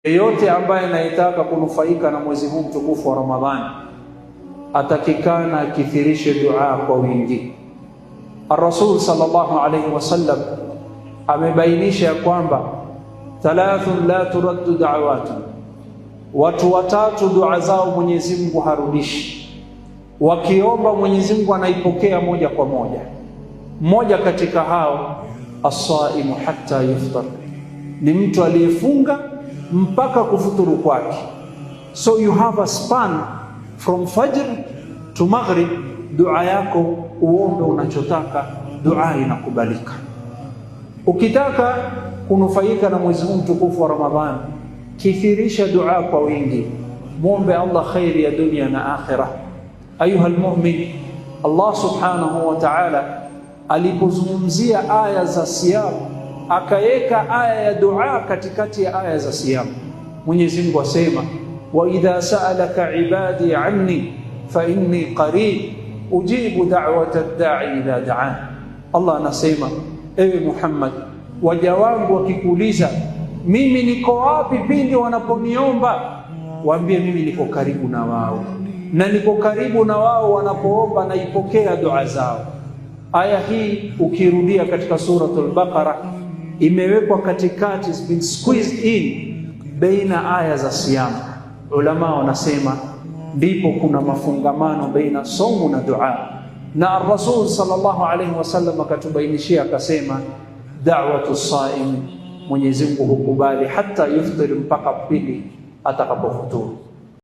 Yeyote ambaye anayetaka kunufaika na mwezi huu mtukufu wa Ramadhani atakikana akithirishe dua kwa wingi. Ar-Rasul sallallahu alayhi wasallam amebainisha ya kwamba thalathun la turaddu da'awatu, watu watatu dua zao Mwenyezi Mungu harudishi, wakiomba Mwenyezi Mungu anaipokea moja kwa moja. Mmoja katika hao as-saimu hatta yuftar, ni mtu aliyefunga mpaka kufuturu kwake. So you have a span from fajr to maghrib, dua yako uombe unachotaka, dua inakubalika. Ukitaka kunufaika na mwezi huu mtukufu wa Ramadhani, kithirisha dua kwa wingi, muombe Allah khairi ya dunia na akhira. Ayuha almu'min, Allah subhanahu wa ta'ala alipozungumzia aya za siyam akaweka aya ya dua katikati ya aya za siyam. Mwenyezi Mungu asema, wa idha sa'alaka ibadi anni fa inni qarib ujibu da'wata da'i idha da'an. Allah anasema, ewe Muhammad, waja wangu wakikuuliza mimi niko wapi pindi wanaponiomba, waambie mimi niko karibu na wao, na niko karibu na wao wanapoomba, naipokea dua zao. Aya hii ukirudia katika Suratul Baqara imewekwa katikati, it's been squeezed in baina aya za siyam. Ulama wanasema ndipo kuna mafungamano baina somu na dua, na Ar-Rasul sallallahu alayhi wasallam akatubainishia akasema, da'watu saim, Mwenyezi Mungu hukubali hata yuftir, mpaka pili atakapofuturu.